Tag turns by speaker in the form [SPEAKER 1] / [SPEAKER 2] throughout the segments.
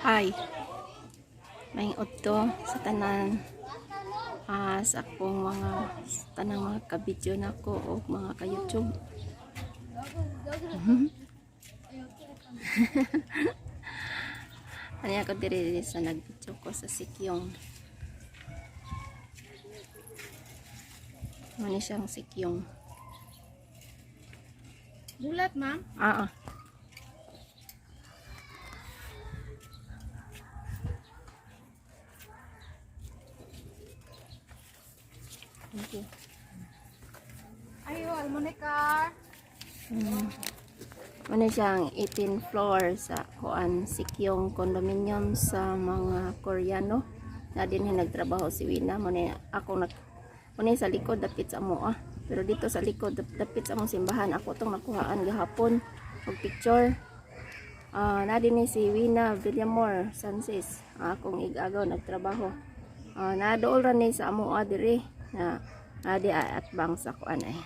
[SPEAKER 1] Hi. May udto sa tanan, sa akong mga, sa tanang mga ka-video nako o mga ka-YouTube. Ano ako diri sa nag-video ko sa Sikyong. Ano siyang Sikyong?
[SPEAKER 2] Bulat, ma'am.
[SPEAKER 1] Ah. Thank you.
[SPEAKER 2] Ayo, almonikar.
[SPEAKER 1] Ano siyang 18 floor sa kuan, Sikyong condominium sa mga Koreano na din nagtrabaho si Wina mo ni ako nag mo ni sa likod dapit sa amo, ah. Pero dito sa likod dapit sa among simbahan ako tong nakuhaan gahapon og picture. Ah, na din ni si Wina Villamor Sanchez, akong igagaw nagtrabaho. Ah, na dool ra ni sa amo, ah, diri na adi atbang sa kuan ay,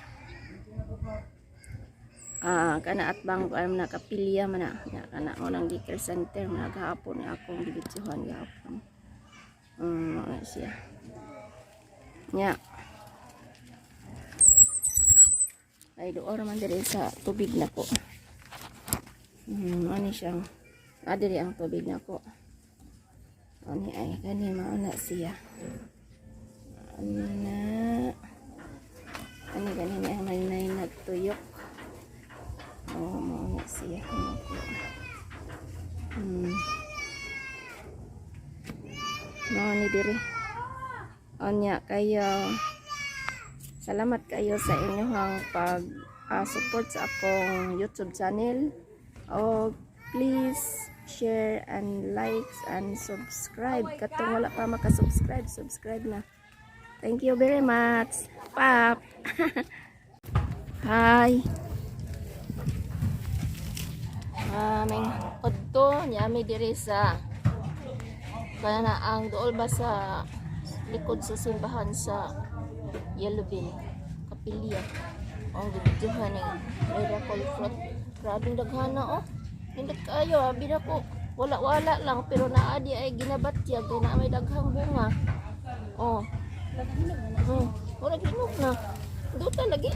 [SPEAKER 1] ah, kana atbang ko alam na kapilya man na na kana mo nang daycare center man gahapon nga akong gibidyohan gahapon. Ano siya nya ay doon man diri sa tubig na ko. Ano siyang, ah, diri ang tubig na ko. Ani ay kani mao na siya. Ano na, ani gani ni ang nay nagtuyok. Oh, mao na siya. Ano ko. Mao ni diri. Anya kayo, salamat kayo sa inyong pag support sa akong YouTube channel. Oh, please share and likes and subscribe. Katong wala pa maka-subscribe, subscribe na. Thank you very much. Pap. Hi. Aming udto nyami diri sa kana ang dool ba sa likod sa simbahan sa Yellow Bean Kapilya. Ang gibidyohan ni miracle fruit. Grabing daghana, oh. Nindot kaayo, abi na ko. Wala-wala lang pero naa di ay ginabatyag kay naa may daghang bunga. Oh. Murag hinog na. Duta lagi.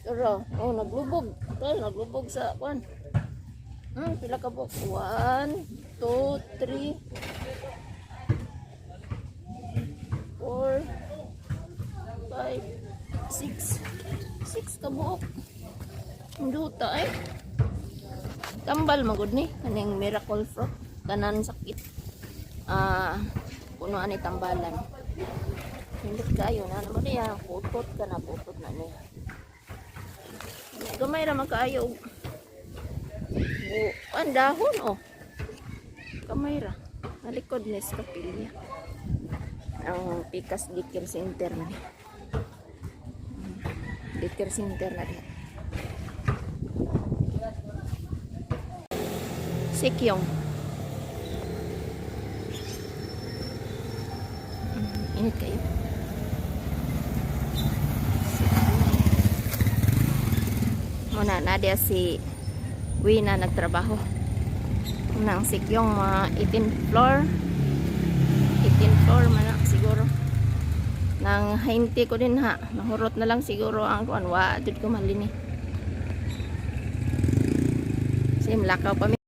[SPEAKER 1] Pero, oh, naglubog. Tayo, naglubog sa, kwan. Pila ka buok? 1, 2, 3, 4, 5, 6. 6 ka buok. Ang duta eh. Tambal magud ni. Kaning miracle fruit. Tanan sakit. Ah, puno ani tambalan. Nindot kayo na naman niya. Putot ka na, putot na niya. Gamay ra man kaayo. Ang dahon, oh. Kamay ra. Nalikod ni sa kapilya. Ang Pikas Daycare Center na ni. Daycare Center na diha. Sikyong. Init kayo. Sikyong. Muna, nadia si Wina nagtrabaho. Muna ang Sikyong, mga 18 floor. 18 floor man na siguro. Nang 20 ko din ha. Mahurot na lang siguro ang kuan. Wa, jud ko malini. Sim, lakaw pa mi.